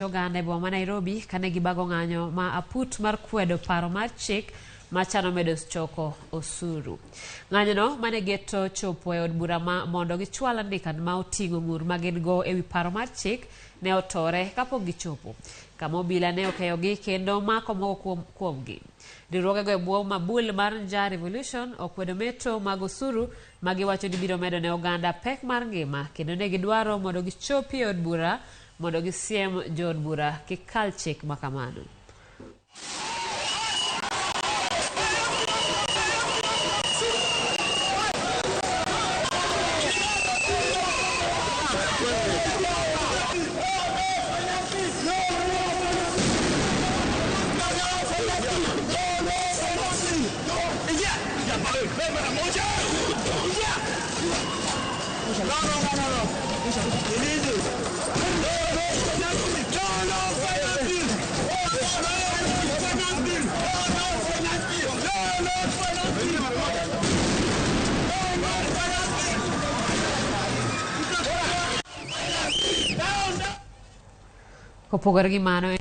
Oganda e boma ma Nairobi kane gibago ng'anyo ma aput mar kwedo paro mar chik machano medo choko osuru. Ng'anyono mane geto chopo e od bura ma mondo gichwal andika ma oting'o ng'ur ma gin go ewi paro mar chik ne otore kapok gichopo kama obila ne okeyogi kendo mako moko kuomgi. Riwruogego e bwo mabul mar Njaa Revolution okwedo meto mag osuru ma giwacho ni biro medo ne oganda pek mar ngima kendo ne gidwaro mondo gichopi e od bura mondo gisiem jood bura kik kal chik ma kamano. Kopogore gi mano.